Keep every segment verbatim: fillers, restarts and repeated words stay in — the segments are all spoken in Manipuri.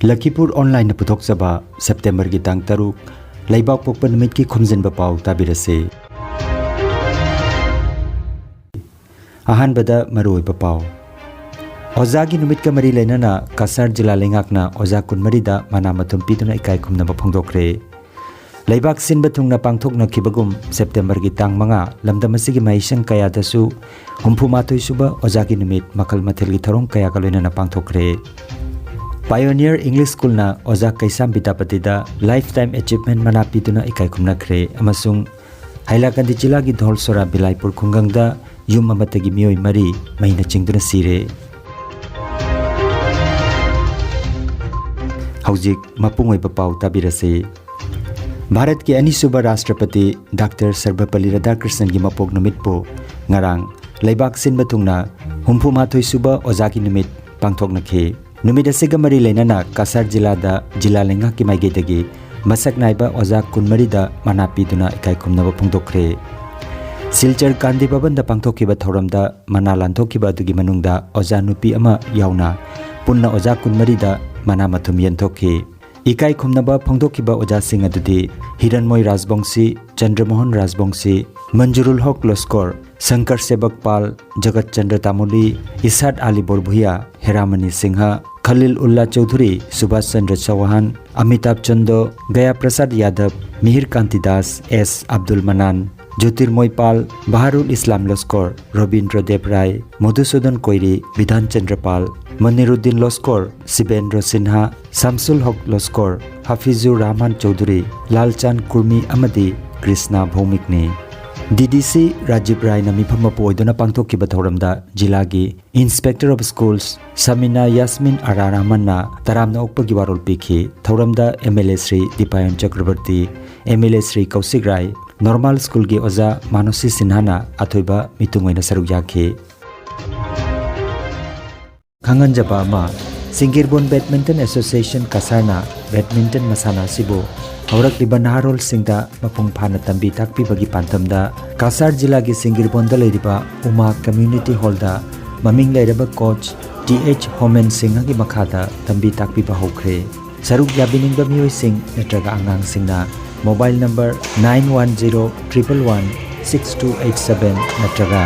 ꯂꯈꯤꯄꯨꯔ ꯑꯣꯟꯂꯥꯏꯟꯅ ꯄꯨꯊꯣꯛꯆꯕ ꯁꯦꯞꯇꯦꯝꯕꯔꯒꯤ ꯇꯥꯡ ꯇꯔꯨꯛ, ꯂꯩꯕꯥꯛ ꯄꯣꯛꯄ ꯅꯨꯃꯤꯠꯀꯤ ꯈꯣꯝꯖꯤꯟꯕ ꯄꯥꯎ ꯇꯥꯕꯤꯔꯁꯤ꯫ ꯑꯍꯥꯟꯕꯗ ꯃꯔꯨꯑꯣꯏꯕ ꯄꯥꯎ꯫ ꯑꯣꯖꯥꯒꯤ ꯅꯨꯃꯤꯠꯀ ꯃꯔꯤ ꯂꯩꯅꯅ ꯀꯁꯥꯔ ꯖꯤꯂꯥ ꯂꯩꯉꯥꯛꯅ ꯑꯣꯖꯥ ꯀꯨꯟꯃꯔꯤꯗ ꯃꯅꯥ ꯃꯊꯨꯝ ꯄꯤꯗꯨꯅ ꯏꯀꯥꯏ ꯈꯨꯝꯅꯕ ꯐꯣꯡꯗꯣꯛꯈ꯭ꯔꯦ꯫ ꯂꯩꯕꯥꯛ ꯁꯤꯟꯕ ꯊꯨꯡꯅ ꯄꯥꯡꯊꯣꯛꯅꯈꯤꯕꯒꯨꯝ, ꯁꯦꯞꯇꯦꯝꯕꯔꯒꯤ ꯇꯥꯡ ꯃꯉꯥ, ꯂꯝꯗꯝ ꯑꯁꯤꯒꯤ ꯃꯍꯩꯁꯪ ꯀꯌꯥꯗꯁꯨ ꯍꯨꯝꯐꯨ ꯃꯥꯊꯣꯏ ꯁꯨꯕ ꯑꯣꯖꯥꯒꯤ ꯅꯨꯃꯤꯠ ꯃꯈꯜ ꯃꯊꯦꯜꯒꯤ ꯊꯧꯔꯝ ꯀꯌꯥꯒ ꯂꯣꯏꯅꯅ ꯄꯥꯡꯊꯣꯛꯈ꯭ꯔꯦ꯫ Pioneer English Schoolꯅ ꯑꯣꯖꯥ ꯀꯩꯁꯥꯝ ꯕꯤꯗ꯭ꯌꯥꯄꯇꯤꯗ Lifetime Achievement ꯃꯅꯥ ꯄꯤꯗꯨꯅ ꯏꯀꯥꯏ ꯈꯨꯝꯅꯈ꯭ꯔꯦ ꯑꯃꯁꯨꯡ ꯍꯥꯏꯂꯥꯀꯟꯗꯤ ꯖꯤꯂꯥꯒꯤ ꯙꯣꯜꯁꯣꯔꯥ ꯕꯤꯂꯥꯏꯄꯨꯔ ꯈꯨꯡꯒꯪꯗ ꯌꯨꯝ ꯑꯃꯠꯇꯒꯤ ꯃꯤꯑꯣꯏ ꯃꯔꯤ ꯃꯩꯅ ꯆꯤꯡꯗꯨꯅ ꯁꯤꯔꯦ꯫ ꯍꯧꯖꯤꯛ ꯃꯄꯨꯡ ꯑꯣꯏꯕ ꯄꯥꯎ ꯇꯥꯕꯤꯔꯁꯤ꯫ ꯚꯥꯔꯠꯀꯤ ꯑꯅꯤꯁꯨꯕ ꯔꯥꯁꯇ꯭ꯔꯄꯇꯤ ꯗꯥꯛꯇꯔ ꯁꯔꯕꯄꯜꯂꯤ ꯔꯥꯙꯥꯀ꯭ꯔꯤꯁꯅꯟꯒꯤ ꯃꯄꯣꯛ ꯅꯨꯃꯤꯠꯄꯨ ꯉꯔꯥꯡ ꯂꯩꯕꯥꯛ ꯁꯤꯟꯕ ꯊꯨꯡꯅ ꯍꯨꯝꯐꯨ ꯃꯥꯊꯣꯏ ꯁꯨꯕ ꯑꯣꯖꯥꯒꯤ ꯅꯨꯃꯤꯠ ꯄꯥꯡꯊꯣꯛꯅꯈꯤ꯫ ꯅꯨꯃꯤꯠ ꯑꯁꯤꯒ ꯃꯔꯤ ꯂꯩꯅꯅ ꯀꯁꯥꯔ ꯖꯤꯂꯥꯗ ꯖꯤꯂꯥ ꯂꯩꯉꯥꯛꯀꯤ ꯃꯥꯏꯀꯩꯗꯒꯤ ꯃꯁꯛ ꯅꯥꯏꯕ ꯑꯣꯖꯥ ꯀꯨꯟꯃꯔꯤꯗ ꯃꯅꯥ ꯄꯤꯗꯨꯅ ꯏꯀꯥꯏ ꯈꯨꯝꯅꯕ ꯐꯣꯡꯗꯣꯛꯈ꯭ꯔꯦ꯫ ꯁꯤꯜꯆꯔ ꯒꯥꯟꯙꯤ ꯚꯕꯟꯗ ꯄꯥꯡꯊꯣꯛꯈꯤꯕ ꯊꯧꯔꯝꯗ ꯃꯅꯥ ꯂꯥꯟꯊꯣꯛꯈꯤꯕ ꯑꯗꯨꯒꯤ ꯃꯅꯨꯡꯗ ꯑꯣꯖꯥ ꯅꯨꯄꯤ ꯑꯃ ꯌꯥꯎꯅ ꯄꯨꯟꯅ ꯑꯣꯖꯥ ꯀꯨꯟꯃꯔꯤꯗ ꯃꯅꯥ ꯃꯊꯨꯝ ꯌꯦꯟꯊꯣꯛꯈꯤ꯫ ꯏꯀꯥꯏ ꯈꯨꯝꯅꯕ ꯐꯣꯡꯗꯣꯛꯈꯤꯕ ꯑꯣꯖꯥꯁꯤꯡ ꯑꯗꯨꯗꯤ ꯍꯤꯔꯟꯃꯣꯏ ꯔꯥꯖꯕꯣꯡꯁꯤ, ꯆꯟꯗ꯭ꯔꯃꯣꯍꯟ ꯔꯥꯖꯕꯣꯡꯁꯤ, ꯃꯟꯖꯨꯔꯨꯜ ꯍꯣꯛ ꯂꯣꯁꯀꯣꯔ, ꯁꯪꯀꯔ ꯁꯦꯕꯛ ꯄꯥꯜ, ꯖꯒꯠ ꯆꯟꯗ꯭ꯔ ꯇꯥꯃꯨꯂꯤ, ꯏꯁꯥꯠ ꯑꯂꯤ ꯕꯣꯔꯚꯨꯌꯥ, ꯍꯦꯔꯥꯃꯅꯤ ꯁꯤꯡꯍ, ꯈꯂꯤꯜ ꯎꯜꯂꯥ ꯆꯧꯙꯨꯔꯤ, ꯁꯨꯚꯥꯁ ꯆꯟꯗ꯭ꯔ ꯆꯧꯍꯥꯟ, ꯑꯃꯤꯇꯥꯕ ꯆꯟꯗꯣ, ꯒꯌꯥ ꯄ꯭ꯔꯁꯥꯗ ꯌꯥꯗꯕ, ꯃꯤꯍꯤꯔ ꯀꯥꯟꯇꯤ ꯗꯥꯁ, ꯑꯦꯁ ꯑꯕꯗꯨꯜ ꯃꯅꯥꯟ, ꯖꯣꯇꯤꯔꯃꯣꯏ ꯄꯥꯜ, ꯕꯍꯥꯔꯨꯜ ꯏꯁꯂꯥꯝ ꯂꯣꯁꯀꯣꯔ, ꯔꯣꯕꯤꯟꯗ꯭ꯔ ꯗꯦꯕ ꯔꯥꯏ, ꯃꯙꯨꯁꯨꯗꯟ ꯀꯣꯏꯔꯤ, ꯕꯤꯙꯥꯟ ꯆꯟꯗ꯭ꯔ ꯄꯥꯜ, ꯃꯅꯤꯔꯨꯗꯤꯟ ꯂꯣꯁꯀꯣꯔ, ꯁꯤꯕꯦꯟꯗ꯭ꯔ ꯁꯤꯟꯍ, ꯁꯥꯝꯁꯨꯜ ꯍꯣꯛ ꯂꯣꯁꯀꯣꯔ, ꯍꯥꯐꯤꯖꯨꯔ ꯔꯍꯃꯥꯟ ꯆꯧꯙꯨꯔꯤ, ꯂꯥꯜꯆꯥꯟ ꯀꯨꯔꯃꯤ ꯑꯃꯗꯤ ꯀ꯭ꯔꯤꯁꯅ ꯚꯧꯃꯤꯛꯅꯤ꯫ ꯗꯤ ꯗꯤ ꯁꯤ ꯔꯥꯖꯤꯕ ꯔꯥꯏꯅ ꯃꯤꯐꯝ ꯃꯄꯨ ꯑꯣꯏꯗꯨꯅ ꯄꯥꯡꯊꯣꯛꯈꯤꯕ ꯊꯧꯔꯝꯗ ꯖꯤꯂꯥꯒꯤ Inspector of Schools ꯁꯃꯤꯅꯥ ꯌꯥꯁꯃꯤꯟ ꯑꯔꯥ ꯔꯍꯃꯟꯅ ꯇꯔꯥꯝꯅ ꯑꯣꯛꯄꯒꯤ ꯋꯥꯔꯣꯜ ꯄꯤꯈꯤ꯫ ꯊꯧꯔꯝꯗ M L A Shri Dipayan Chakraborty, M L A Shri Kaushik Rai, normal ꯁ꯭ꯀꯨꯜꯒꯤ ꯑꯣꯖꯥ ꯃꯥꯅꯣꯁꯤ ꯁꯤꯟꯍꯥꯅ ꯑꯊꯣꯏꯕ ꯃꯤꯇꯨꯡ ꯑꯣꯏꯅ ꯁꯔꯨꯛ ꯌꯥꯈꯤ꯫ ꯈꯪꯍꯟꯖꯕ ꯑꯃ, ꯁꯤꯡꯒꯤꯔꯕꯣꯟ ꯕꯦꯗꯃꯤꯟꯇꯟ ꯑꯦꯁꯣꯁꯤꯌꯦꯁꯟ ꯀꯁꯥꯔꯅ ꯕꯦꯗꯃꯤꯟꯇꯟ ꯃꯁꯥꯟꯅ ꯑꯁꯤꯕꯨ ꯍꯧꯔꯛꯂꯤꯕ ꯅꯍꯥꯔꯣꯜꯁꯤꯡꯗ ꯃꯄꯨꯡ ꯐꯥꯅ ꯇꯝꯕꯤ ꯇꯥꯛꯄꯤꯕꯒꯤ ꯄꯥꯟꯗꯝꯗ ꯀꯁꯥꯔ ꯖꯤꯂꯥꯒꯤ ꯁꯤꯡꯒꯤꯔꯕꯣꯟꯗ ꯂꯩꯔꯤꯕ ꯎꯃꯥ ꯀꯝꯃ꯭ꯌꯨꯅꯤꯇꯤ ꯍꯣꯜꯗ ꯃꯃꯤꯡ ꯂꯩꯔꯕ ꯀꯣꯆ ꯇꯤ ꯑꯩꯆ ꯍꯣꯃꯦꯟ ꯁꯤꯡꯍꯒꯤ ꯃꯈꯥꯗ ꯇꯝꯕꯤ ꯇꯥꯛꯄꯤꯕ ꯍꯧꯈ꯭ꯔꯦ꯫ ꯁꯔꯨꯛ ꯌꯥꯕꯤꯅꯤꯡꯕ ꯃꯤꯑꯣꯏꯁꯤꯡ ꯅꯠꯇ꯭ꯔꯒ ꯑꯉꯥꯡꯁꯤꯡꯅ mobile number nine one zero triple one six two eight seven ꯅꯠꯇ꯭ꯔꯒ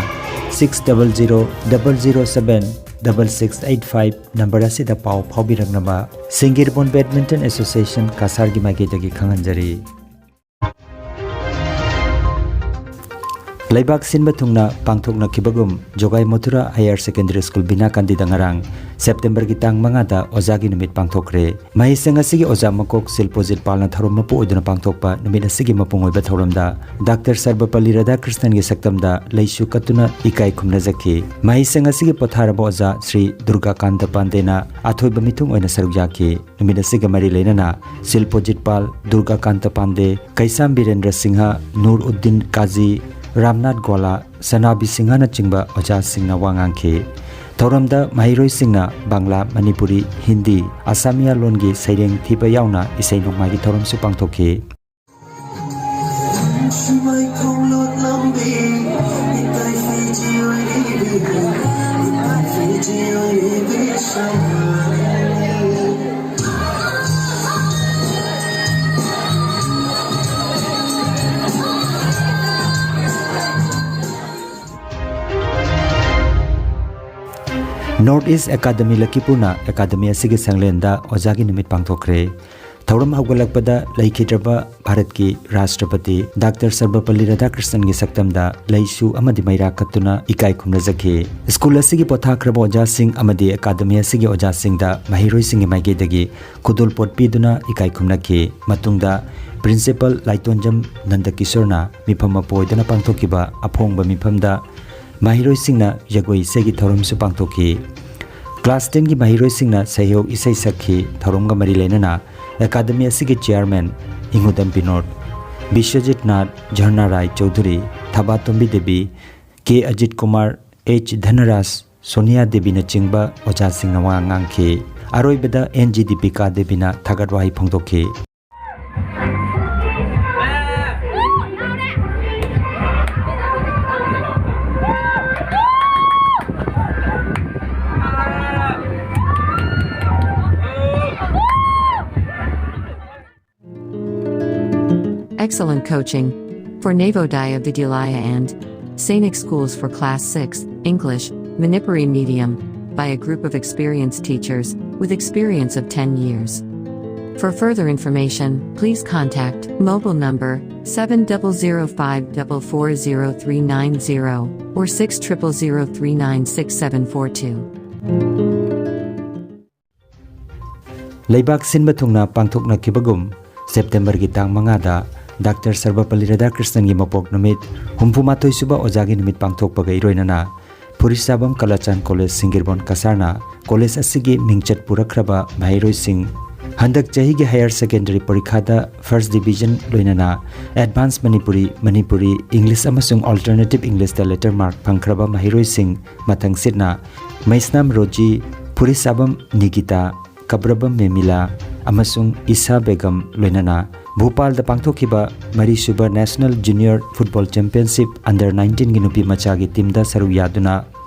six double zero double zero seven double six eight five number ꯑꯁꯤꯗ ꯄꯥꯎ ꯐꯥꯎꯕꯤꯔꯛꯅꯕ ꯁꯤꯡꯒꯤꯔꯕꯣꯟ ꯕꯦꯗꯃꯤꯟꯇꯟ ꯑꯦꯁꯣꯁꯤꯌꯦꯁꯟ ꯀꯁꯥꯔꯒꯤ ꯃꯥꯏꯀꯩꯗꯒꯤ ꯈꯪꯍꯟꯖꯔꯤ꯫ ꯂꯩꯕꯥꯛ ꯁꯤꯟꯕ ꯊꯨꯡꯅ ꯄꯥꯡꯊꯣꯛꯅꯈꯤꯕꯒꯨꯝ, ꯖꯣꯒꯥꯏ ꯃꯊꯨꯔꯥ ꯍꯥꯌꯔ ꯁꯦꯀꯦꯟꯗꯔꯤ ꯁ꯭ꯀꯨꯜ ꯕꯤꯅꯥ ꯀꯥꯟꯗꯤꯗ ꯉꯔꯥꯡ ꯁꯦꯞꯇꯦꯝꯕꯔꯒꯤ ꯇꯥꯡ ꯃꯉꯥꯗ ꯑꯣꯖꯥꯒꯤ ꯅꯨꯃꯤꯠ ꯄꯥꯡꯊꯣꯛꯈ꯭ꯔꯦ꯫ ꯃꯍꯩꯁꯪ ꯑꯁꯤꯒꯤ ꯑꯣꯖꯥ ꯃꯀꯣꯛ ꯁꯤꯜꯄꯣꯖꯤꯠ ꯄꯥꯜꯅ ꯊꯧꯔꯝ ꯃꯄꯨ ꯑꯣꯏꯗꯨꯅ ꯄꯥꯡꯊꯣꯛꯄ ꯅꯨꯃꯤꯠ ꯑꯁꯤꯒꯤ ꯃꯄꯨꯡ ꯑꯣꯏꯕ ꯊꯧꯔꯝꯗ ꯗꯥꯛꯇꯔ ꯁꯔꯕꯄꯜꯂꯤ ꯔꯥꯙꯥꯀ꯭ꯔꯤꯁꯅꯟꯒꯤ ꯁꯛꯇꯝꯗ ꯂꯩꯁꯨ ꯀꯠꯇꯨꯅ ꯏꯀꯥꯏ ꯈꯨꯝꯅꯖꯈꯤ꯫ ꯃꯍꯩꯁꯪ ꯑꯁꯤꯒꯤ ꯄꯣꯊꯥꯔꯕ ꯑꯣꯖꯥ ꯁ꯭ꯔꯤ ꯗꯨꯔꯒꯥꯀꯥꯟꯇ ꯄꯥꯟꯗꯦꯅ ꯑꯊꯣꯏꯕ ꯃꯤꯊꯨꯡ ꯑꯣꯏꯅ ꯁꯔꯨꯛ ꯌꯥꯈꯤ꯫ ꯅꯨꯃꯤꯠ ꯑꯁꯤꯒ ꯃꯔꯤ ꯂꯩꯅꯅ ꯁꯤꯜꯄꯣꯖꯤꯠ ꯄꯥꯜ, ꯗꯨꯔꯒꯥꯀꯥꯟꯇ ꯄꯥꯟꯗꯦ, ꯀꯩꯁꯥꯝ ꯕꯤꯔꯦꯟꯗ꯭ꯔ ꯁꯤꯡꯍ, ꯅꯨꯔ ꯎꯗꯗꯤꯟ ꯀꯥꯖꯤ, ꯔꯥꯝꯅꯥꯊ ꯒꯣꯂꯥ, ꯁꯅꯥꯕꯤ ꯁꯤꯡꯍꯅꯆꯤꯡꯕ ꯑꯣꯖꯥꯁꯤꯡꯅ ꯋꯥ ꯉꯥꯡꯈꯤ꯫ ꯊꯧꯔꯝꯗ ꯃꯍꯩꯔꯣꯏꯁꯤꯡꯅ ꯕꯪꯂꯥ, ꯃꯅꯤꯄꯨꯔꯤ, ꯍꯤꯟꯗꯤ, ꯑꯁꯥꯃꯤꯌꯥ ꯂꯣꯟꯒꯤ ꯁꯩꯔꯦꯡ ꯊꯤꯕ ꯌꯥꯎꯅ ꯏꯁꯩ ꯅꯣꯡꯃꯥꯏꯒꯤ ꯊꯧꯔꯝꯁꯨ ꯄꯥꯡꯊꯣꯛꯈꯤ꯫ North East Academy ꯂꯛꯈꯤꯄꯨꯔꯅ ꯑꯦꯀꯥꯗꯃꯤ ꯑꯁꯤꯒꯤ ꯁꯪꯂꯦꯟꯗ ꯑꯣꯖꯥꯒꯤ ꯅꯨꯃꯤꯠ ꯄꯥꯡꯊꯣꯛꯈ꯭ꯔꯦ꯫ ꯊꯧꯔꯝ ꯍꯧꯒꯠꯂꯛꯄꯗ ꯂꯩꯈꯤꯗ꯭ꯔꯕ ꯚꯥꯔꯠꯀꯤ ꯔꯥꯁꯇ꯭ꯔꯄꯇꯤ ꯗꯥꯛꯇꯔ ꯁꯔꯕꯄꯜꯂꯤ ꯔꯥꯙꯥꯀ꯭ꯔꯤꯁꯅꯟꯒꯤ ꯁꯛꯇꯝꯗ ꯂꯩꯁꯨ ꯑꯃꯗꯤ ꯃꯩꯔꯥ ꯀꯠꯇꯨꯅ ꯏꯀꯥꯏ ꯈꯨꯝꯅꯖꯈꯤ꯫ ꯁ꯭ꯀꯨꯜ ꯑꯁꯤꯒꯤ ꯄꯣꯊꯥꯈ꯭ꯔꯕ ꯑꯣꯖꯥꯁꯤꯡ ꯑꯃꯗꯤ ꯑꯦꯀꯥꯗꯃꯤ ꯑꯁꯤꯒꯤ ꯑꯣꯖꯥꯁꯤꯡꯗ ꯃꯍꯩꯔꯣꯏꯁꯤꯡꯒꯤ ꯃꯥꯏꯀꯩꯗꯒꯤ ꯈꯨꯗꯣꯜꯄꯣꯠ ꯄꯤꯗꯨꯅ ꯏꯀꯥꯏ ꯈꯨꯝꯅꯈꯤ꯫ ꯃꯇꯨꯡꯗ ꯄ꯭ꯔꯤꯟꯁꯤꯄꯜ ꯂꯥꯏꯇꯣꯟꯖꯝ ꯅꯟꯗꯀꯤꯁꯣꯔꯅ ꯃꯤꯐꯝ ꯃꯄꯨ ꯑꯣꯏꯗꯨꯅ ꯄꯥꯡꯊꯣꯛꯈꯤꯕ ꯑꯐꯣꯡꯕ ꯃꯤꯐꯝꯗ ꯃꯍꯩꯔꯣꯏꯁꯤꯡꯅ ꯖꯒꯣꯏ ꯏꯁꯩꯒꯤ ꯊꯧꯔꯝꯁꯨ ꯄꯥꯡꯊꯣꯛꯈꯤ꯫ ꯀ꯭ꯂꯥꯁ ꯇꯦꯟꯒꯤ ꯃꯍꯩꯔꯣꯏꯁꯤꯡꯅ ꯁꯩꯍꯧ ꯏꯁꯩ ꯁꯛꯈꯤ꯫ ꯊꯧꯔꯝꯒ ꯃꯔꯤ ꯂꯩꯅꯅ ꯑꯦꯀꯥꯗꯃꯤ ꯑꯁꯤꯒꯤ ꯆꯤꯌꯥꯔꯃꯦꯟ ꯏꯪꯉꯨꯗꯝ ꯕꯤꯅꯣꯗ, ꯕꯤꯁ꯭ꯋꯖꯤꯠ ꯅꯥꯊ, ꯖꯔꯅꯥ ꯔꯥꯏ ꯆꯧꯙꯨꯔꯤ, ꯊꯕꯥꯇꯣꯝꯕꯤ ꯗꯦꯕꯤ, ꯀꯦ ꯑꯖꯤꯠ ꯀꯨꯃꯥꯔ, ꯑꯩꯆ ꯙꯅꯔꯥꯖ, ꯁꯣꯅꯤꯌꯥ ꯗꯦꯕꯤꯅꯆꯤꯡꯕ ꯑꯣꯖꯥꯁꯤꯡꯅ ꯋꯥ ꯉꯥꯡꯈꯤ꯫ ꯑꯔꯣꯏꯕꯗ ꯑꯦꯟ ꯖꯤ ꯗꯤꯄꯤꯀꯥ ꯗꯦꯕꯤꯅ ꯊꯥꯒꯠ ꯋꯥꯍꯩ ꯐꯣꯡꯗꯣꯛꯈꯤ꯫ excellent coaching for Navodaya Vidyalaya and Sainik schools for class six, English, Manipuri medium, by a group of experienced teachers with experience of ten years. For further information, please contact mobile number seven double zero five double four zero three nine zero or six triple zero three nine six seven four two. ꯂꯩꯕꯥꯛ ꯁꯤꯟꯕ ꯊꯨꯡꯅ ꯄꯥꯡꯊꯣꯛꯅꯈꯤꯕꯒꯨꯝ, ꯁꯦꯞꯇꯦꯝꯕꯔꯒꯤ ꯇꯥꯡ ꯃꯉꯥꯗ ꯗꯥꯛꯇꯔ ꯁꯔꯕꯄꯜꯂꯤ ꯔꯥꯙꯥꯀ꯭ꯔꯤꯁꯅꯟꯒꯤ ꯃꯄꯣꯛ ꯅꯨꯃꯤꯠ, ꯍꯨꯝꯐꯨ ꯃꯥꯊꯣꯏ ꯁꯨꯕ ꯑꯣꯖꯥꯒꯤ ꯅꯨꯃꯤꯠ ꯄꯥꯡꯊꯣꯛꯄꯒ ꯏꯔꯣꯏꯅꯅ ꯐꯨꯔꯤꯁꯥꯕꯝ ꯀꯂꯥꯆꯥꯟ ꯀꯣꯂꯦꯖ ꯁꯤꯡꯒꯤꯔꯕꯣꯟ ꯀꯁꯥꯔꯅ ꯀꯣꯂꯦꯖ ꯑꯁꯤꯒꯤ ꯃꯤꯡꯆꯠ ꯄꯨꯔꯛꯈ꯭ꯔꯕ ꯃꯍꯩꯔꯣꯏꯁꯤꯡ, ꯍꯟꯗꯛ ꯆꯍꯤꯒꯤ ꯍꯥꯌꯔ ꯁꯦꯀꯦꯟꯗꯔꯤ ꯄꯔꯤꯈꯥꯗ ꯐꯥꯔꯁ ꯗꯤꯕꯤꯖꯟ ꯂꯣꯏꯅꯅ ꯑꯦꯗꯚꯥꯟꯁ ꯃꯅꯤꯄꯨꯔꯤ, ꯃꯅꯤꯄꯨꯔꯤ, ꯏꯪꯂꯤꯁ ꯑꯃꯁꯨꯡ ꯑꯜꯇꯔꯅꯦꯇꯤꯚ ꯏꯪꯂꯤꯁꯇ ꯂꯦꯇꯔ ꯃꯥꯔꯛ ꯐꯪꯈ꯭ꯔꯕ ꯃꯍꯩꯔꯣꯏꯁꯤꯡ ꯃꯊꯪꯁꯤꯠꯅ ꯃꯩꯁꯅꯥꯝ ꯔꯣꯖꯤ, ꯐꯨꯔꯤꯁꯥꯕꯝ ꯅꯤꯒꯤꯇꯥ, ꯀꯕ꯭ꯔꯕꯝ ꯃꯦꯃꯤꯂꯥ ꯑꯃꯁꯨꯡ ꯏꯁꯥ ꯕꯦꯒꯝ ꯂꯣꯏꯅꯅ ꯚꯣꯄꯥꯜꯗ ꯄꯥꯡꯊꯣꯛꯈꯤꯕ ꯃꯔꯤꯁꯨꯕ national junior football championship under ꯅꯥꯏꯟꯇꯤꯟꯒꯤ ꯅꯨꯄꯤ ꯃꯆꯥꯒꯤ ꯇꯤꯝꯗ ꯁꯔꯨꯛ ꯌꯥꯗꯨꯅ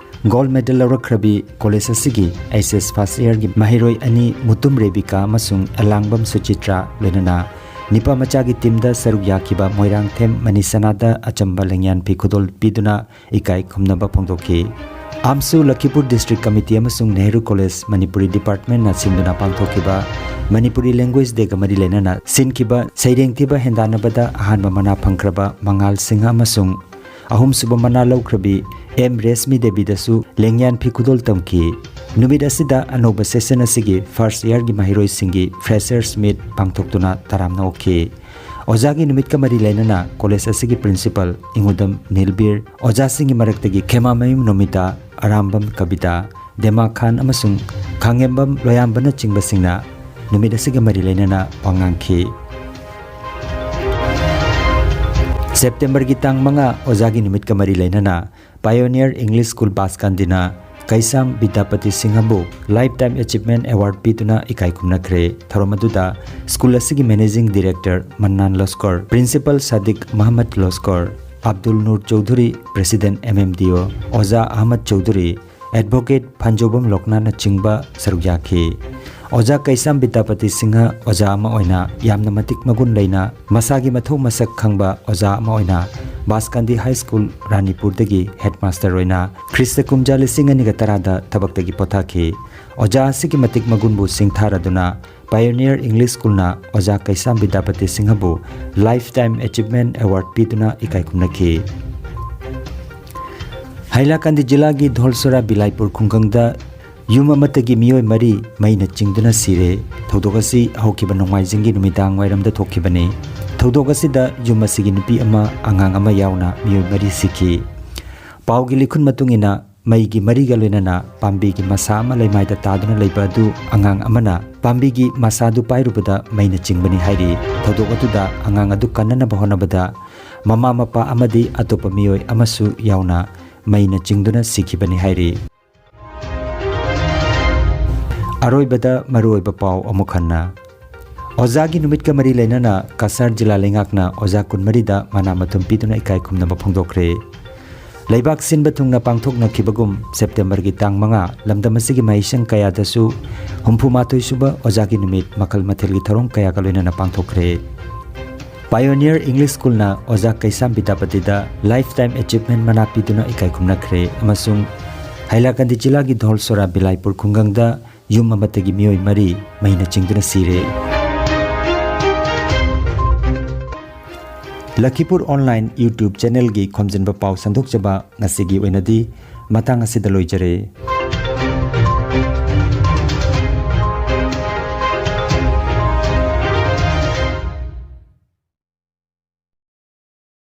ꯒꯣꯜꯗ ꯃꯦꯗꯜ ꯂꯧꯔꯛꯈ꯭ꯔꯕꯤ ꯀꯣꯂꯦꯖ ꯑꯁꯤꯒꯤ ꯑꯩꯆ ꯑꯦꯁ ꯐꯥꯔꯁ ꯏꯌꯔꯒꯤ ꯃꯍꯩꯔꯣꯏ ꯑꯅꯤ ꯃꯨꯇꯨꯝ ꯔꯦꯕꯤꯀꯥ ꯑꯃꯁꯨꯡ ꯑꯦꯂꯥꯡꯕꯝ ꯁꯨꯆꯤꯇ꯭ꯔꯥ ꯂꯣꯏꯅꯅ ꯅꯤꯄꯥ ꯃꯆꯥꯒꯤ ꯇꯤꯝꯗ ꯁꯔꯨꯛ ꯌꯥꯈꯤꯕ ꯃꯣꯏꯔꯥꯡꯊꯦꯝ ꯃꯅꯤꯁꯅꯥꯗ ꯑꯆꯝꯕ ꯂꯦꯡꯌꯥꯟ ꯐꯤ ꯈꯨꯗꯣꯜ ꯄꯤꯗꯨꯅ ꯏꯀꯥꯏ ꯈꯨꯝꯅꯕ ꯐꯣꯡꯗꯣꯛꯈꯤ꯫ ꯑꯥꯝꯁꯨ ꯂꯈꯤꯄꯨꯔ ꯗꯤꯁꯇ꯭ꯔꯤꯛ ꯀꯃꯤꯇꯤ ꯑꯃꯁꯨꯡ ꯅꯦꯍꯔꯨ ꯀꯣꯂꯦꯖ ꯃꯅꯤꯄꯨꯔꯤ ꯗꯤꯄꯥꯔꯠꯃꯦꯟꯅ ꯁꯤꯟꯗꯨꯅ ꯄꯥꯡꯊꯣꯛꯈꯤꯕ ꯃꯅꯤꯄꯨꯔꯤ ꯂꯦꯡꯒ꯭ꯋꯦꯖ ꯗꯦꯒ ꯃꯔꯤ ꯂꯩꯅꯅ ꯁꯤꯟꯈꯤꯕ ꯁꯩꯔꯦꯡ ꯊꯤꯕ ꯍꯦꯟꯗꯥꯟꯅꯕꯗ ꯑꯍꯥꯟꯕ ꯃꯅꯥ ꯐꯪꯈ꯭ꯔꯕ ꯃꯉꯥꯜ ꯁꯤꯡꯍ ꯑꯃꯁꯨꯡ ꯑꯍꯨꯝꯁꯨꯕ ꯃꯅꯥ ꯂꯧꯈ꯭ꯔꯕꯤ ꯑꯦꯝ ꯔꯦꯁꯃꯤ ꯗꯦꯕꯤꯗꯁꯨ ꯂꯦꯡꯌꯥꯟ ꯐꯤ ꯈꯨꯗꯣꯜ ꯇꯝꯈꯤ꯫ ꯅꯨꯃꯤꯠ ꯑꯁꯤꯗ ꯑꯅꯧꯕ ꯁꯦꯁꯟ ꯑꯁꯤꯒꯤ ꯐꯥꯔꯁ ꯏꯌꯥꯔꯒꯤ ꯃꯍꯩꯔꯣꯏꯁꯤꯡꯒꯤ ꯐ꯭ꯔꯦꯁꯔꯁ ꯃꯤꯠ ꯄꯥꯡꯊꯣꯛꯇꯨꯅ ꯇꯔꯥꯝꯅ ꯑꯣꯛꯈꯤ꯫ ꯑꯣꯖꯥꯒꯤ ꯅꯨꯃꯤꯠꯀ ꯃꯔꯤ ꯂꯩꯅꯅ ꯀꯣꯂꯦꯖ ꯑꯁꯤꯒꯤ ꯄ꯭ꯔꯤꯟꯁꯤꯄꯜ ꯏꯉꯨꯗꯝ ꯅꯤꯜꯕꯤꯔ, ꯑꯣꯖꯥꯁꯤꯡꯒꯤ ꯃꯔꯛꯇꯒꯤ ꯈꯦꯃꯥꯃꯌꯨꯝ ꯅꯣꯃꯤꯇꯥ, ꯑꯔꯥꯝꯕꯝ ꯀꯕꯤꯇꯥ, ꯗꯦꯃꯥ ꯈꯥꯟ ꯑꯃꯁꯨꯡ ꯈꯥꯡꯉꯦꯝꯕꯝ ꯂꯣꯌꯥꯝꯕꯅꯆꯤꯡꯕꯁꯤꯡꯅ ꯅꯨꯃꯤꯠ ꯑꯁꯤꯒ ꯃꯔꯤ ꯂꯩꯅꯅ ꯋꯥ ꯉꯥꯡꯈꯤ꯫ ꯁꯦꯞꯇꯦꯝꯕꯔꯒꯤ ꯇꯥꯡ ꯃꯉꯥ ꯑꯣꯖꯥꯒꯤ ꯅꯨꯃꯤꯠꯀ ꯃꯔꯤ ꯂꯩꯅꯅ ꯄꯥꯏꯑꯣꯅꯤꯌꯔ ꯏꯪꯂꯤꯁ ꯁ꯭ꯀꯨꯜ ꯕꯥꯁꯀꯥꯟꯗꯤꯅ ꯀꯩꯁꯥꯝ ꯕꯤꯗ꯭ꯌꯥꯄꯇꯤ ꯁꯤꯡꯍꯕꯨ ꯂꯥꯏꯐ ꯇꯥꯏꯝ ꯑꯦꯆꯤꯚꯃꯦꯟꯠ ꯑꯦꯋꯥꯔꯗ ꯄꯤꯗꯨꯅ ꯏꯀꯥꯏ ꯈꯨꯝꯅꯈ꯭ꯔꯦ꯫ ꯊꯧꯔꯝ ꯑꯗꯨꯗ ꯁ꯭ꯀꯨꯜ ꯑꯁꯤꯒꯤ managing director Mannan Loskor, principal Sadiq Mohammad Loskor, Abdul Nur Chowdhury, president M M D O, ꯑꯣꯖꯥ ꯑꯍꯃꯗ ꯆꯧꯙꯨꯔꯤ, ꯑꯦꯗꯚꯣꯀꯦꯠ ꯐꯟꯖꯧꯕꯝ ꯂꯣꯛꯅꯥꯠꯅꯆꯤꯡꯕ ꯁꯔꯨꯛ ꯌꯥꯈꯤ꯫ ꯑꯣꯖꯥ ꯀꯩꯁꯥꯝ ꯕꯤꯗ꯭ꯌꯥꯄꯇꯤ ꯁꯤꯡꯍ ꯑꯣꯖꯥ ꯑꯃ ꯑꯣꯏꯅ ꯌꯥꯝꯅ ꯃꯇꯤꯛ ꯃꯒꯨꯟ ꯂꯩꯅ ꯃꯁꯥꯒꯤ ꯃꯊꯧ ꯃꯁꯛ ꯈꯪꯕ ꯑꯣꯖꯥ ꯑꯃ ꯑꯣꯏꯅ ꯕꯥꯁꯀꯥꯟꯗꯤ ꯍꯥꯏ ꯁ꯭ꯀꯨꯜ ꯔꯥꯅꯤꯄꯨꯔꯗꯒꯤ ꯍꯦꯗꯃꯥꯁꯇꯔ ꯑꯣꯏꯅ ꯈ꯭ꯔꯤꯁꯇ ꯀꯨꯝꯖꯥ ꯂꯤꯁꯤꯡ ꯑꯅꯤꯒ ꯇꯔꯥꯗ ꯊꯕꯛꯇꯒꯤ ꯄꯣꯊꯥꯈꯤ꯫ ꯑꯣꯖꯥ ꯑꯁꯤꯒꯤ ꯃꯇꯤꯛ ꯃꯒꯨꯟꯕꯨ ꯁꯤꯡꯊꯥꯔꯗꯨꯅ Pioneer English Schoolꯅ ꯑꯣꯖꯥ ꯀꯩꯁꯥꯝ ꯕꯤꯗ꯭ꯌꯥꯄꯇꯤ ꯁꯤꯡꯍꯕꯨ Lifetime Achievement Award ꯄꯤꯗꯨꯅ ꯏꯀꯥꯏ ꯈꯨꯝꯅꯈꯤ꯫ ꯍꯥꯏꯂꯥꯀꯥꯟꯗꯤ ꯖꯤꯂꯥꯒꯤ ꯙꯣꯜꯁꯣꯔꯥ ꯕꯤꯂꯥꯏꯄꯨꯔ ꯈꯨꯡꯒꯪꯗ ꯌꯨꯝ ꯑꯃꯠꯇꯒꯤ ꯃꯤꯑꯣꯏ ꯃꯔꯤ ꯃꯩꯅ ꯆꯤꯡꯗꯨꯅ ꯁꯤꯔꯦ꯫ ꯊꯧꯗꯣꯛ ꯑꯁꯤ ꯍꯧꯈꯤꯕ ꯅꯣꯡꯃꯥꯏꯖꯤꯡꯒꯤ ꯅꯨꯃꯤꯗꯥꯡ ꯋꯥꯏꯔꯝꯗ ꯊꯣꯛꯈꯤꯕꯅꯤ꯫ ꯊꯧꯗꯣꯛ ꯑꯁꯤꯗ ꯌꯨꯝ ꯑꯁꯤꯒꯤ ꯅꯨꯄꯤ ꯑꯃ, ꯑꯉꯥꯡ ꯑꯃ ꯌꯥꯎꯅ ꯃꯤꯑꯣꯏ ꯃꯔꯤ ꯁꯤꯈꯤ꯫ ꯄꯥꯎꯒꯤ ꯂꯤꯈꯨꯟ ꯃꯇꯨꯡ ꯏꯟꯅ, ꯃꯩꯒꯤ ꯃꯔꯤꯒ ꯂꯣꯏꯅꯅ ꯄꯥꯝꯕꯤꯒꯤ ꯃꯁꯥ ꯑꯃ ꯂꯩꯃꯥꯏꯗ ꯇꯥꯗꯨꯅ ꯂꯩꯕ ꯑꯗꯨ ꯑꯉꯥꯡ ꯑꯃꯅ ꯄꯥꯝꯕꯤꯒꯤ ꯃꯁꯥꯗꯨ ꯄꯥꯏꯔꯨꯕꯗ ꯃꯩꯅ ꯆꯤꯡꯕꯅꯤ ꯍꯥꯏꯔꯤ꯫ ꯊꯧꯗꯣꯛ ꯑꯗꯨꯗ ꯑꯉꯥꯡ ꯑꯗꯨ ꯀꯟꯅꯅꯕ ꯍꯣꯠꯅꯕꯗ ꯃꯃꯥ ꯃꯄꯥ ꯑꯃꯗꯤ ꯑꯇꯣꯞꯄ ꯃꯤꯑꯣꯏ ꯑꯃꯁꯨ ꯌꯥꯎꯅ ꯃꯩꯅ ꯆꯤꯡꯗꯨꯅ ꯁꯤꯈꯤꯕꯅꯤ ꯍꯥꯏꯔꯤ꯫ ꯑꯔꯣꯏꯕꯗ ꯃꯔꯨꯑꯣꯏꯕ ꯄꯥꯎ ꯑꯃꯨꯛ ꯍꯟꯅ꯫ ꯑꯣꯖꯥꯒꯤ ꯅꯨꯃꯤꯠꯀ ꯃꯔꯤ ꯂꯩꯅꯅ ꯀꯁꯥꯔ ꯖꯤꯂꯥ ꯂꯩꯉꯥꯛꯅ ꯑꯣꯖꯥ ꯀꯨꯟꯃꯔꯤꯗ ꯃꯅꯥ ꯃꯊꯨꯝ ꯄꯤꯗꯨꯅ ꯏꯀꯥꯏ ꯈꯨꯝꯅꯕ ꯐꯣꯡꯗꯣꯛꯈ꯭ꯔꯦ꯫ ꯂꯩꯕꯥꯛ ꯁꯤꯟꯕ ꯊꯨꯡꯅ ꯄꯥꯡꯊꯣꯛꯅꯈꯤꯕꯒꯨꯝ ꯁꯦꯞꯇꯦꯝꯕꯔꯒꯤ ꯇꯥꯡ ꯃꯉꯥ ꯂꯝꯗꯝ ꯑꯁꯤꯒꯤ ꯃꯍꯩꯁꯪ ꯀꯌꯥꯗꯁꯨ ꯍꯨꯝꯐꯨ ꯃꯥꯊꯣꯏ ꯁꯨꯕ ꯑꯣꯖꯥꯒꯤ ꯅꯨꯃꯤꯠ ꯃꯈꯜ ꯃꯊꯦꯜꯒꯤ ꯊꯧꯔꯝ ꯀꯌꯥꯒ ꯂꯣꯏꯅꯅ ꯄꯥꯡꯊꯣꯛꯈ꯭ꯔꯦ꯫ Pioneer English Schoolꯅ ꯑꯣꯖꯥ ꯀꯩꯁꯥꯝ ꯕꯤꯗ꯭ꯌꯥꯄꯇꯤꯗ Lifetime Achievement ꯃꯅꯥ ꯄꯤꯗꯨꯅ ꯏꯀꯥꯏ ꯈꯨꯝꯅꯈ꯭ꯔꯦ ꯑꯃꯁꯨꯡ ꯍꯥꯏꯂꯥꯀꯥꯟꯗꯤ ꯖꯤꯂꯥꯒꯤ ꯙꯣꯜꯁꯣꯔꯥ ꯕꯤꯂꯥꯏꯄꯨꯔ ꯈꯨꯡꯒꯪꯗ ꯌꯨꯝ ꯑꯃꯠꯇꯒꯤ ꯃꯤꯑꯣꯏ ꯃꯔꯤ ꯃꯩꯅ ꯆꯤꯡꯗꯨꯅ ꯁꯤꯔꯦ꯫ ꯂꯈꯤꯄꯨꯔ Online YouTube channelꯒꯤ ꯈꯣꯝꯖꯤꯟꯕ ꯄꯥꯎ ꯁꯟꯗꯣꯛꯆꯕ ꯉꯁꯤꯒꯤ ꯑꯣꯏꯅꯗꯤ ꯃꯇꯥꯡ ꯑꯁꯤꯗ ꯂꯣꯏꯖꯔꯦ꯫